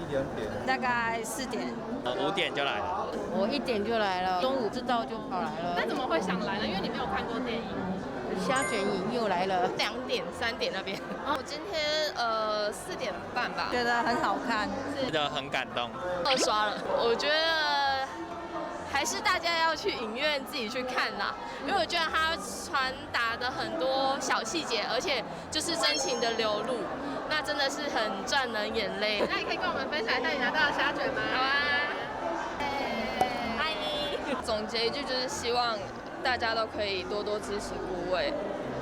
2點，大概4點，5點就來了。我1點就來了，中午知道就跑來了。那怎麼會想來呢？因為你沒有看過電影。蝦捲癮又來了， 2點3點那邊。我今天4點半吧，覺得很好看，覺得很感動。二刷了，我覺得還是大家要去影院自己去看啦，因為我覺得它傳達的很多小細節，而且就是真情的流露，那真的是很賺人眼淚。那你可以跟我們分享一下你拿到的蝦捲嗎？好啊。嗨。總結一句就是希望大家都可以多多支持孤味，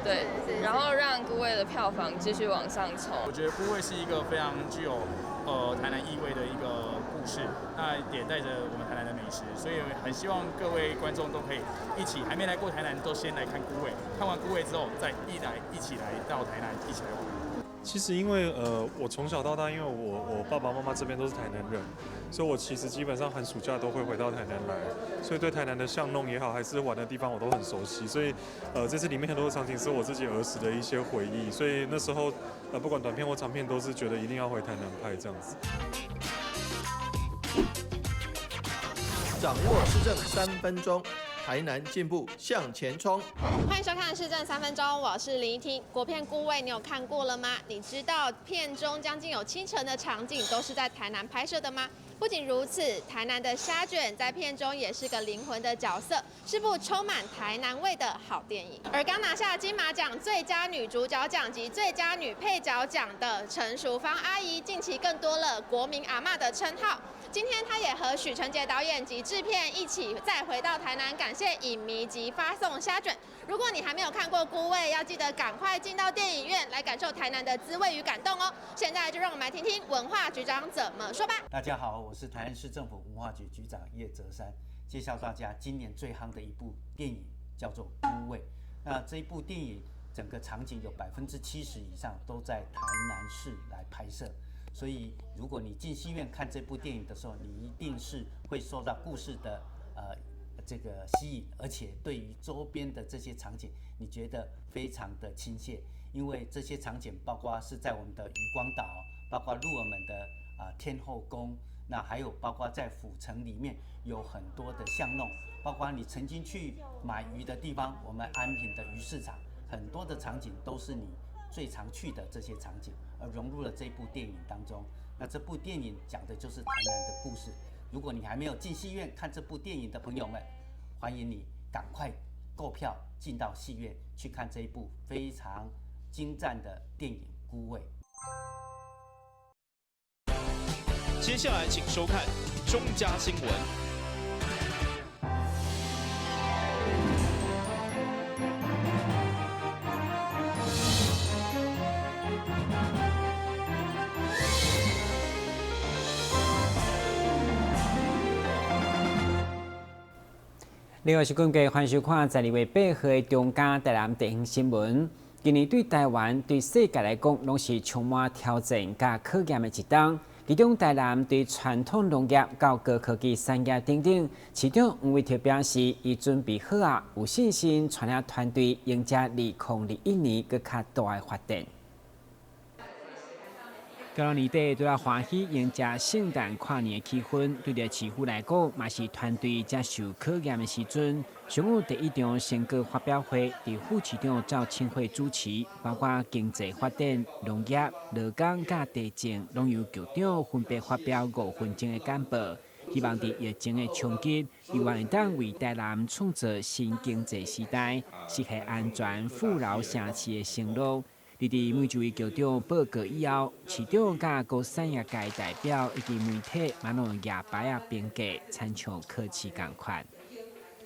對，然後讓孤味的票房繼續往上衝。我覺得孤味是一個非常具有台南意味的一個故事，那也帶着我們台南的美食，所以很希望各位觀眾都可以一起，還沒來過台南都先來看孤味，看完孤味之後再一起來到台南一起來玩。其實因為我從小到大，因為我爸爸媽媽這邊都是台南人，所以我其實基本上寒暑假都會回到台南來，所以對台南的巷弄也好，還是玩的地方我都很熟悉。所以這次裡面很多的場景是我自己兒時的一些回憶，所以那時候不管短片或長片，都是覺得一定要回台南拍這樣子。掌握市政3分鐘。台南進步向前衝！歡迎收看《市政三分鐘》，我是林怡婷。國片《孤味》你有看過了嗎？你知道片中將近有70%的場景都是在台南拍攝的嗎？不僅如此，台南的蝦捲在片中也是個靈魂的角色，是部充滿台南味的好電影。而剛拿下金馬獎最佳女主角獎及最佳女配角獎的陳淑芳阿姨，近期更多了國民阿嬤的稱號。今天她也和許承傑導演及製片一起再回到台南，感謝影迷及發送蝦捲。如果你還沒有看過《孤味》，要記得趕快進到電影院來感受台南的滋味與感動哦。現在就讓我們來聽聽文化局長怎麼說吧。大家好，我是台南市政府文化局局長葉澤山，介紹大家今年最夯的一部電影叫做《孤味》。那這一部電影整個場景有70%以上都在台南市來拍攝。所以，如果你進戲院看這部電影的時候，你一定是會受到故事的這個吸引，而且對於周邊的這些場景，你覺得非常的親切，因為這些場景包括是在我們的漁光島，包括鹿耳門的天後宮，那還有包括在府城裡面有很多的巷弄，包括你曾經去買魚的地方，我們安平的魚市場，很多的場景都是你最常去的這些場景，而融入了這部電影當中。那這部電影講的就是台南的故事。如果你還沒有進戲院看這部電影的朋友們，歡迎你趕快購票進到戲院去看這一部非常精湛的電影《孤味》。接下來請收看中嘉新聞。另外是根據歡迎收看12月8號的中嘉台南地方新聞。今年對台灣、對世界來講，攏是充滿挑戰佮考驗的一冬。其中，台南對傳統農業到高科技產業等等，市長黃偉哲表示，伊準備好啊，有信心帶領團隊迎接2021年閣較大的發展。到了年底，都要歡喜迎接聖誕跨年的氣氛。對著市府來講，嘛是團隊接受考驗的時陣。上午第一場成果發表會，佇副市長趙清慧主持，包括經濟發展、農業、勞工佮地政，攏由局長分別發表5分鐘的簡報。希望佇疫情的衝擊，猶會當為台南創造新經濟時代，實現安全富饒城市的承諾。佇每一位局長報告以後，市長佮各產業界代表以及媒體，嘛攏用舉牌仔評價，親像考試仝款。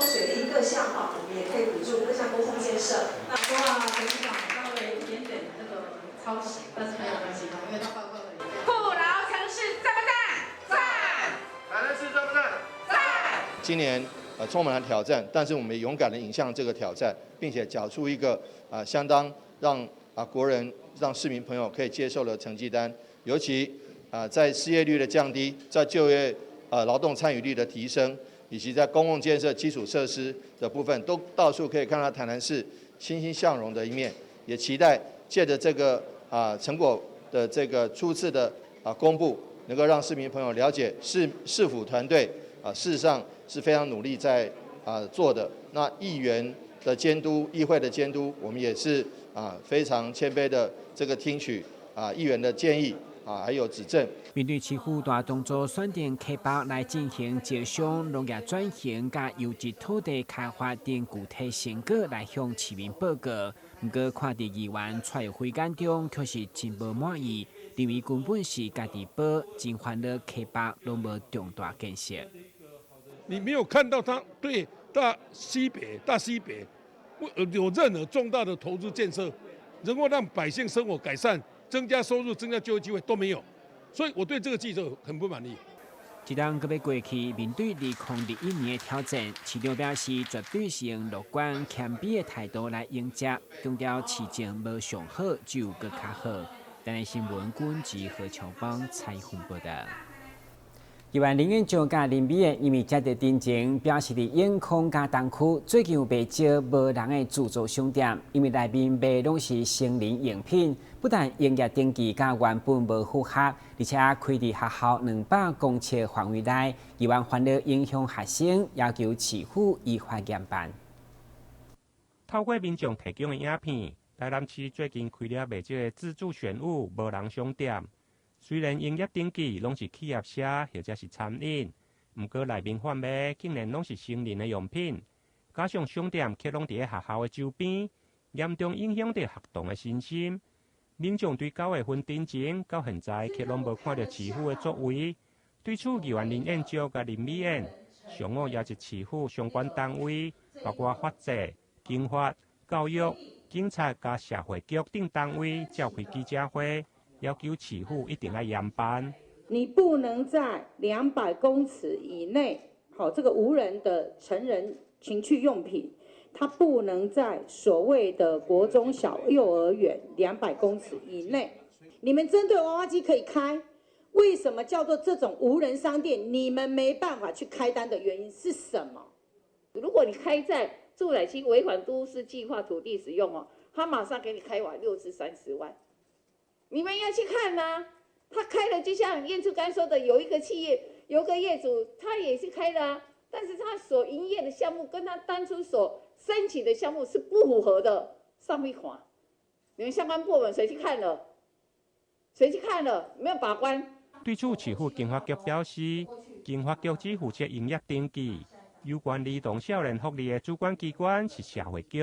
水利各項哈，我們也可以補助各項公共建設。哇，董事長稍微一點點那個超時，但是沒有關係，因為他報告的。富饒城市讚不讚？讚！台南市讚不讚？讚！今年充滿了挑戰，但是我們勇敢地迎向這個挑戰，並且繳出一個相當讓國人讓市民朋友可以接受的成績單，尤其在失業率的降低，在就業勞動參與率的提升，以及在公共建設基礎設施的部分，都到處可以看到台南市欣欣向榮的一面。也期待借著這個成果的這個初次的公布，能夠讓市民朋友了解市府團隊啊，事實上是非常努力在做的。那議員的監督、議會的監督，我們也是非常謙卑的這個聽取議員的建議還有指正。面對市府大動作選定溪北來進行招商、農業轉型、佮優質土地開發等具體成果來向市民報告，毋過看佇議員蔡育輝眼中，卻是真無滿意，認為根本是家己報，真煩惱溪北攏無重大建設。你沒有看到他對大西北、大西北有任何重大的投資建設，能夠讓百姓生活改善、增加收入、增加就業機會都沒有，所以我對這個記者很不滿意。這冬閣欲過去，面對2021年的挑戰，市長表示絕對是用樂觀謙卑的態度來迎接，強調市政無上好，只有閣較好。台南新聞君及何秋邦採訪報導。議員林彥章佮林美燕因為接著陳情，表示佇永康佮東區最近有袂少無人的自助商店，因為內面賣攏是成人用品，不但營業登記佮原本無符合，而且開佇學校200公尺範圍內，議員煩惱影響學生，要求市府依法嚴辦。透過民眾提供的影片，台南市最近開了袂少的自助選物無人商店。雖然營業登記攏是企業寫或者是餐飲，毋過內面販賣竟然攏是成人的用品，加上商店卻攏佇咧學校的周邊，嚴重影響著學童的身心。民眾對9月份陳情到現在卻攏無看著市府的作為。對此，議員林彥章佮林美燕上午邀集市府相關單位，包括法制、經發、教育、警察佮社會局等單位召開記者會。要求市府一定愛嚴辦。你不能在200公尺以內，好，這個無人的成人情趣用品，它不能在所謂的國中小幼兒園200公尺以內。你們針對娃娃機可以開，為什麼叫做這種無人商店？你們沒辦法去開單的原因是什麼？如果你開在住宅區違反都市計劃土地使用哦，他馬上給你開罰6至30萬。你們要去看吶，他開了就像驗出剛說的，有一個企業，有個業主，他也是開的啊，但是他所營業的項目跟他當初所申請的項目是不符合的，上面款，你們相關部門誰去看了？誰去看了？沒有把關。對此，市府經發局表示，經發局只負責營業登記，有關兒童少年福利的主管機關是社會局，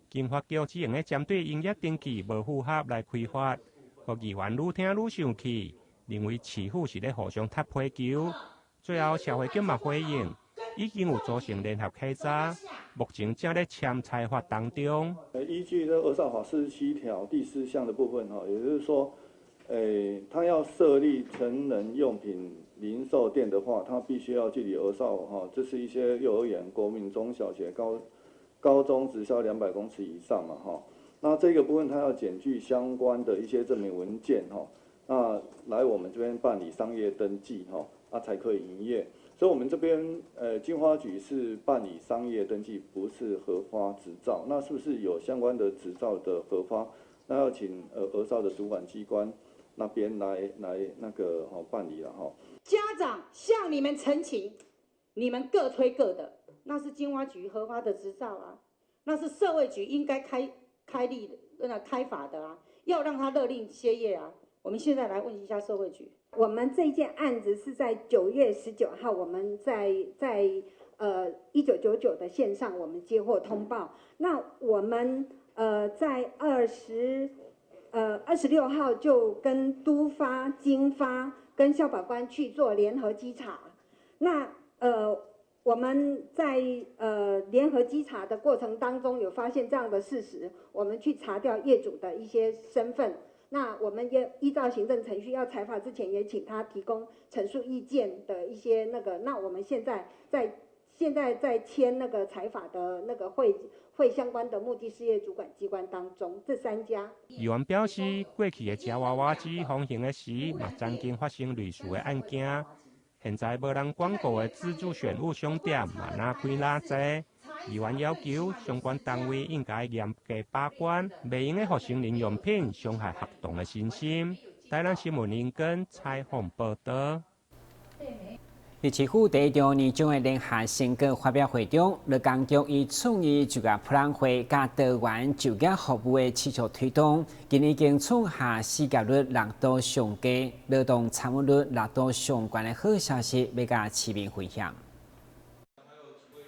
經發局只用咧針對營業登記無符合來開罰。予議員愈聽愈生氣，認為市府是咧互相踢皮球。最後社會局嘛回應，已經有組成聯合稽查，目前正咧簽裁罰當中。依據這兒少法47條第4項的部分，哈，也就是說，他要設立成人用品零售店的話，他必須要距離兒少，哈，這是一些幼兒園、國民中小學、高中職校200公尺以上嘛，哈。那這個部分，他要檢具相關的一些證明文件，哈，那來我們這邊辦理商業登記，哈，那才可以營業。所以，我們這邊，經發局是辦理商業登記，不是核發執照。那是不是有相關的執照的核發？那要請兒少的主管機關那邊來那個辦理了哈。家長向你們陳情，你們各推各的，那是經發局核發的執照啊，那是社會局應該開立的那開罰的啊，要讓他勒令歇業啊。我們現在來問一下社會局。我們這件案子是在9月19號，我們在1999的線上，我們接獲通報。那我們在26號就跟都發、經發跟消保官去做聯合稽查。那我們在聯合稽查的過程當中，有發現這樣的事實，我們去查調業主的一些身份。那我們也依照行政程序要裁罰之前，也請他提供陳述意見的一些那個。那我們現在在簽那個裁罰的那個會相關的目的事業主管機關當中，這三家。議員表示，過去的夾娃娃機風行的時，嘛曾經發生類似的案件。現在無人管顧的自助選物商店嘛，哪開哪濟。議員要求相關單位應該嚴格把關，袂用得予成人用品傷害學童的身心。台南新聞林根采訪報道。佇市府第一場年終的聯合成果發表會中，勞工局以創意就業博覽會佮多元就業服務的持續推動，今年已經創下失業率六度上低、勞動參與率六度上懸的好消息，欲佮市民分享。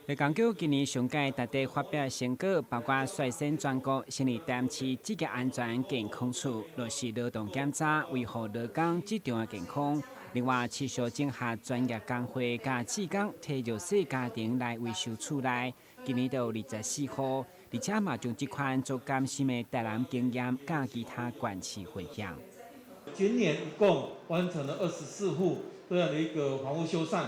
勞工局今年上屆逐地發表的成果，包括率先全國成立台南市職業安全健康處，落實勞動檢查，維護勞工職場的健康。另外，持續整合專業工會佮志工，替弱勢家庭來維修厝內。今年就有24戶，而且嘛將這款足甘心的台南經驗佮其他縣市分享。今年一共完成了24戶這樣的一個房屋修繕，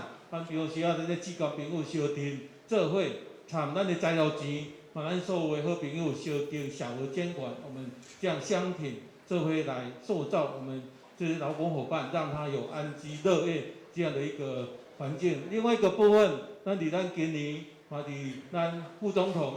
比如需要這些志工朋友相陣做伙，參咱的材料錢，嘛咱所有的好朋友相挺小額捐款，我們這樣相挺做伙來塑造我們這些勞工夥伴，讓他有安居樂業這樣的一個環境。另外一個部分，咱佇咱今年嘛佇咱副總統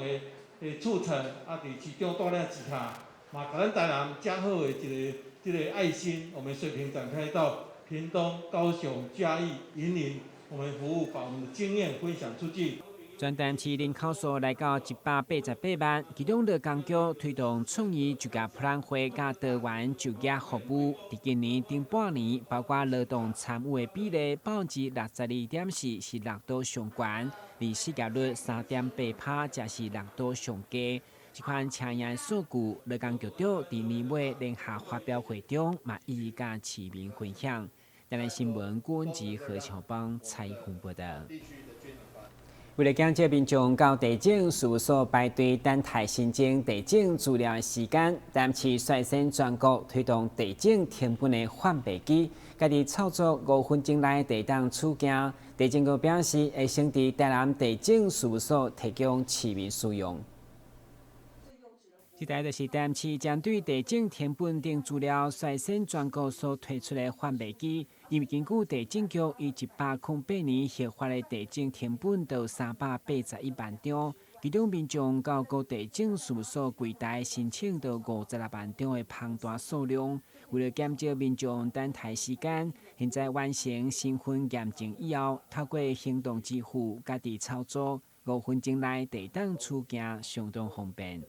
的促成，啊，佇市長帶領之下，嘛共咱台南遮好的一個這個愛心，我們水平展開到屏東、高雄、嘉義、雲林，我們服務，把我們的經驗分享出去。全台市人口數來到188萬，其中勞工局推動創意就業博覽會佮多元就業服務，佇今年頂半年，包括勞動參與的比例62.4%，是六度上懸，而失業率3.8%，則是六度上低。這款搶眼數據，勞工局長佇年尾聯合發表會中嘛，一一佮市民分享。台南新聞郭文吉何巧邦採訪報道。為了減少民眾到地政事務所排隊等待申請地政資料的時間，台南市率先全國推動地政謄本的販賣機，家己操作5分鐘內就會當取件。地政局表示，會先佇台南地政事務所提供市民使用。這台就是台南市針對地政謄本等資料率先全國所推出的販賣機，因為根據地政局於108年核發的地政謄本就381萬張，其中民眾到各地政事務所櫃台申請著56萬張的龐大數量。為了減少民眾等待時間，現在完成身份驗證以後，透過行動支付家己操作，5分鐘內就會當取件，相當方便。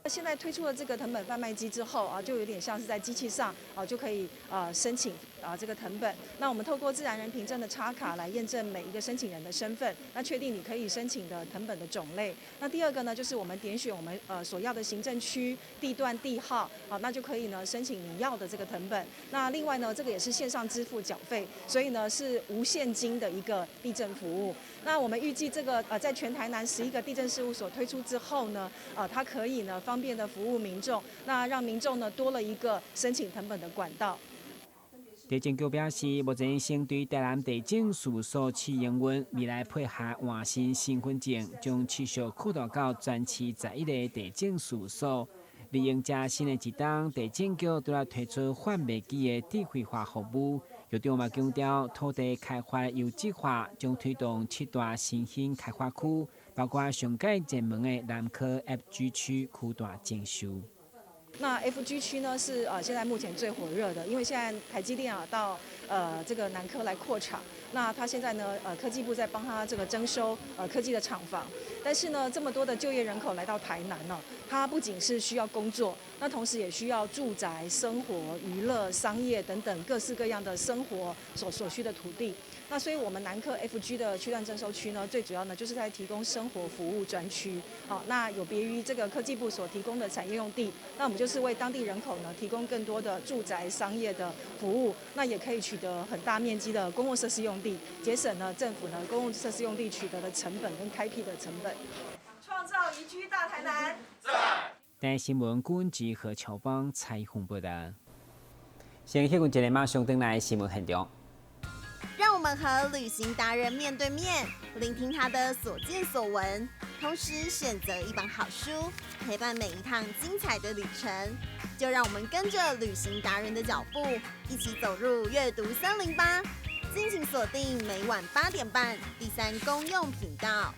現在推出了這個謄本販賣機之後啊，就有點像是在機器上啊就可以申請啊這個謄本。那我們透過自然人憑證的插卡來驗證每一個申請人的身份，那確定你可以申請的謄本的種類。那第二個呢，就是我們點選我們所要的行政區、地段、地號，好，那就可以呢申請你要的這個謄本。那另外呢，這個也是線上支付繳費，所以呢是無現金的一個地政服務。那我們預計這個在全台南11個地政事務所推出之後呢，它可以呢方便的服務民眾，那讓民眾呢多了一個申請謄本的管道。地政局表示，目前先對台南地政事務所試營運，未來配合換新身份證，將持續擴大到全市11個地政事務所。利用這新的一冬，地政局拄來推出販賣機的智慧化服務。局長嘛強調，土地開發優質化，將推動七大新興開發區，包括上蓋熱門的南科 FG 區區段徵收。那 FG 區呢是現在目前最火熱的，因為現在台積電啊到這個南科來擴廠，那他現在呢科技部在幫他這個徵收科技的廠房，但是呢這麼多的就業人口來到台南呢，他不僅是需要工作，那同時也需要住宅、生活、娛樂、商業等等各式各樣的生活所需的土地。那所以我們南科 FG 的區段徵收區呢，最主要呢就是在提供生活服務專區。好，那有別於這個科技部所提供的產業用地，那我們就是為當地人口呢提供更多的住宅、商業的服務，那也可以取得很大面積的公共設施用地，節省呢政府呢公共設施用地取得的成本跟開闢的成本。創造宜居大台南。台新聞君集何喬邦採訪報道。先去阮一個馬上轉來新聞現場。讓我們和旅行達人面對面，聆聽他的所見所聞，同時選擇一本好書，陪伴每一趟精彩的旅程。就讓我們跟着旅行達人的腳步，一起走入閱讀森林吧！敬請鎖定每晚8點半第三公用頻道。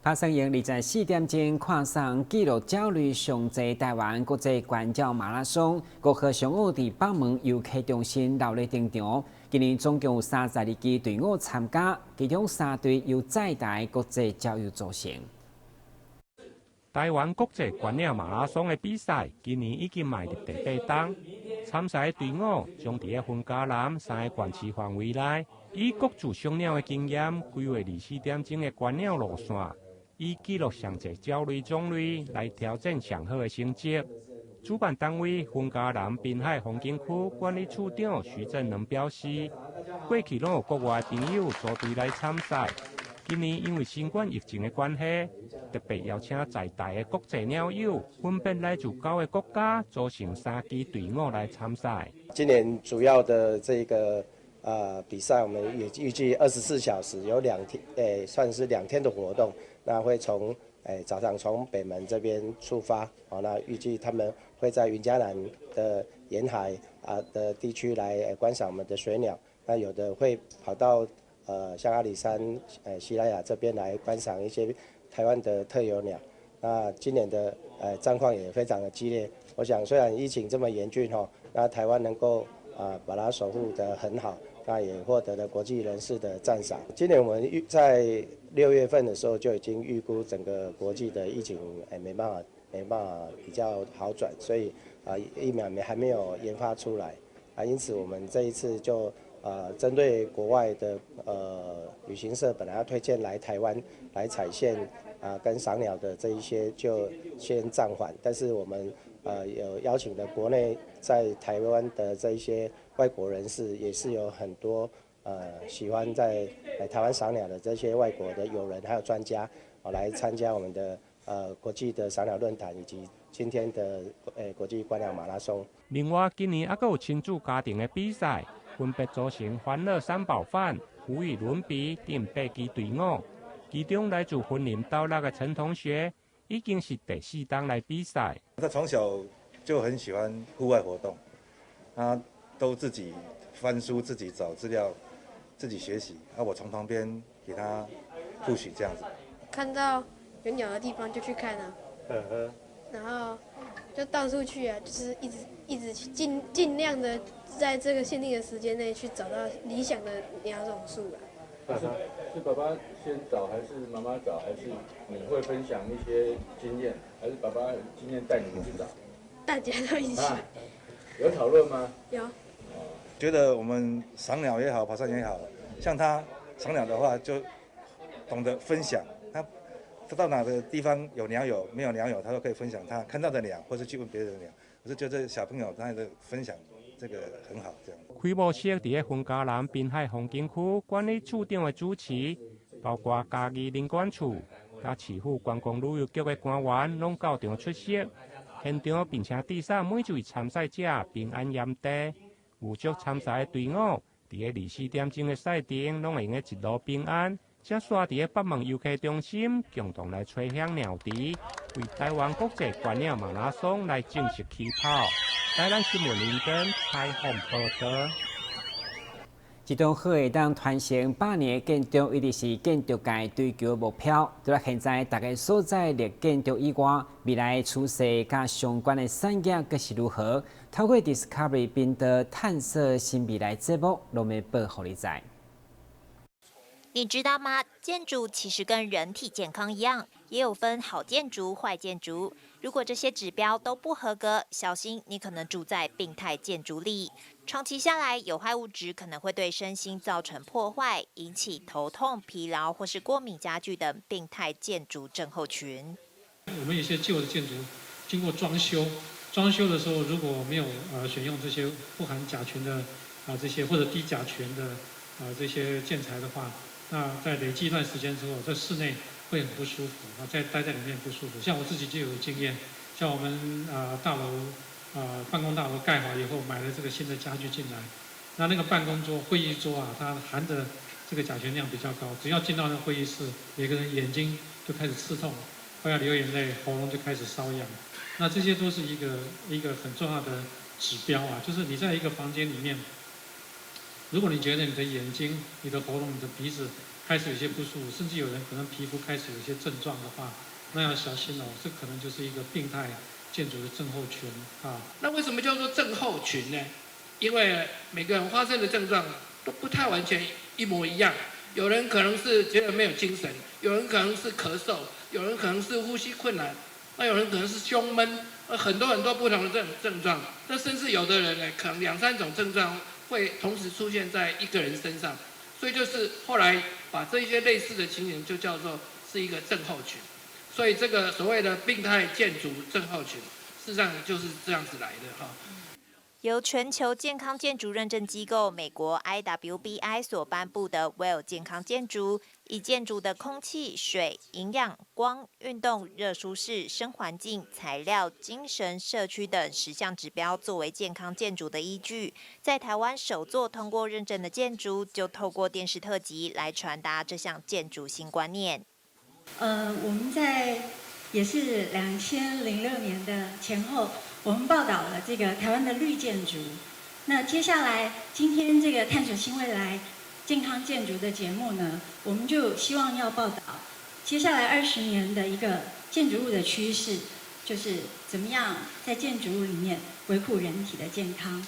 拍算用24點鐘看送紀錄鳥類上濟台灣國際觀鳥馬拉松，5號上午佇北門遊客中心熱鬧登場。今年總共有32支隊伍參加，其中三隊由在台國際鳥友組成。台灣國際觀鳥馬拉松的比賽，今年已經邁入第八冬。參賽的隊伍將佇個雲嘉南三个縣市範圍內，以各自賞鳥的經驗，規劃24點鐘的觀鳥路線，以記錄上濟鳥類種類來挑戰上好的成績。主辦單位雲嘉南濱海風景區管理處長徐振能表示，過去攏有國外朋友組隊來參賽，今年因為新冠疫情的關係，特別邀請在台的國際鳥友，分別來自九个國家，組成三支隊伍來參賽。今年主要的這個比賽，我們也預計24小時有2天，算是2天的活動。那會從早上從北門這邊出發，好，那預計他們會在雲嘉南的沿海的地區來觀賞我們的水鳥。那有的會跑到像阿里山、西拉雅這邊來觀賞一些台灣的特有鳥。那今年的戰況也非常的激烈。我想雖然疫情這麼嚴峻吼，那台灣能夠把它守護得很好，那也獲得了國際人士的讚賞。今年我們預在6月份的時候就已經預估整個國際的疫情沒辦法比較好轉，所以疫苗還沒有研發出來啊，因此我們這一次就針對國外的旅行社本來要推薦來台灣來踩線跟賞鳥的這一些就先暫緩，但是我們有邀請的國內在台灣的這一些外國人士，也是有很多喜歡在台灣賞鳥的這些外國的友人還有專家來參加我們的國際的賞鳥論壇以及今天的國際觀鳥馬拉松。另外，今年猶閣有親子家庭的比賽，分別組成歡樂三寶飯、無與倫比等八支隊伍，其中來自雲林斗六的陳同學已經是第四冬來比賽。他從小就很喜歡戶外活動，他都自己翻書、自己找資料、自己學習。啊，我從旁邊給他 push 這樣子。看到有鳥的地方就去看啊，然後就到處去啊，就是一直一直去盡量的在這個限定的時間內去找到理想的鳥種數啊。是爸爸先找還是媽媽找，還是你會分享一些經驗，還是爸爸經驗帶你們去找？大家都一起。有討論嗎？有。覺得我們賞鳥也好，爬山也好，像他賞鳥的話，就懂得分享。他到哪個地方有鳥友，沒有鳥友，他都可以分享他看到的鳥，或是去問別人的鳥。我是覺得小朋友他的分享這個很好，這樣。開幕式佇個雲嘉南濱海風景區管理處長的主持，包括嘉義林管處、佮市府觀光旅遊局的官員攏到場出席，現場並且祝送每一位參賽者平安驗地。預祝參賽的隊伍佇個24點鐘的賽程，攏會用得一路平安。才煞佇個北門遊客中心，共同來吹響鳥笛，為台灣國際觀鳥馬拉松來正式起跑。台南新聞林根採訪報道。一棟好會當傳承百年的建築，一直是建築界追求目標。除了現在逐个所在的建築以外，未來趨勢佮相關的產業閣是如何？透過 Discovery 頻道探索新未來節目，攏會報予你知。你知道嗎？建築其實跟人體健康一樣，也有分好建築、壞建築。如果這些指標都不合格，小心你可能住在病態建築裡。長期下來，有害物質可能會對身心造成破壞，引起頭痛、疲勞或是過敏加劇等病態建築症候群。我們有些舊的建築經過裝修，裝修的時候如果沒有選用這些不含甲醛的這些或者低甲醛的這些建材的話，那在累積一段時間之後，在室內會很不舒服啊，在待在裡面不舒服。像我自己就有經驗，像我們大樓辦公大樓蓋好以後，買了這個新的家具進來，那個辦公桌、會議桌啊，它含的這個甲醛量比較高，只要進到那個會議室，每個人眼睛就開始刺痛，快要流眼淚，喉嚨就開始瘙癢。那這些都是一個一個很重要的指標啊，就是你在一個房間裡面，如果你覺得你的眼睛、你的喉嚨、你的鼻子開始有些不舒服，甚至有人可能皮膚開始有些症狀的話，那要小心哦，這可能就是一個病態建築的症候群啊。那為什麼叫做症候群呢？因為每個人發生的症狀都不太完全一模一樣，有人可能是覺得沒有精神，有人可能是咳嗽，有人可能是呼吸困難，那有人可能是胸悶，很多很多不同的症狀。那甚至有的人呢，可能兩三種症狀會同時出現在一個人身上，所以就是後來把這些類似的情形就叫做是一個症候群。所以這個所謂的病態建築症候群，事實上就是這樣子來的哈。由全球健康建築認證機構美國 IWBI 所頒布的 WELL 健康建築，以建築的空氣、水、營養、光、運動、熱舒適、聲環境、材料、精神、社區等10項指標作為健康建築的依據。在台灣首座通過認證的建築，就透過電視特輯來傳達這項建築新觀念。我們在也是2006年的前後，我們報道了這個台灣的綠建築。那接下來今天這個探索新未來健康建築的節目呢，我們就希望要報道接下來20年的一個建築物的趨勢，就是怎麼樣在建築物裡面維護人體的健康。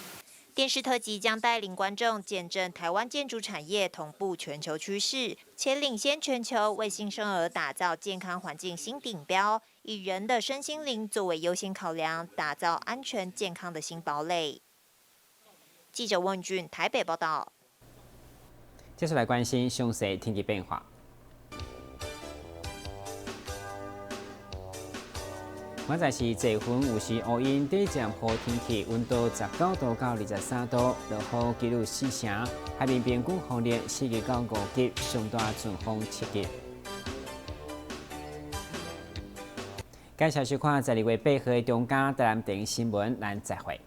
電視特輯將帶領觀眾見證台灣建築產業同步全球趨勢，且領先全球，為新生兒打造健康環境新頂標，以人的身心靈作為優先考量，打造安全健康的新堡壘。記者溫俊台北報道。接下來關心詳細天氣變化。現在是濟雲，有時烏雲，短暫雨天氣，溫度19度到23度，落雨幾率4成，海面平均風力4級到5級，上大陣風7級。感謝收看12月8號的中嘉台南電視新聞，咱再會。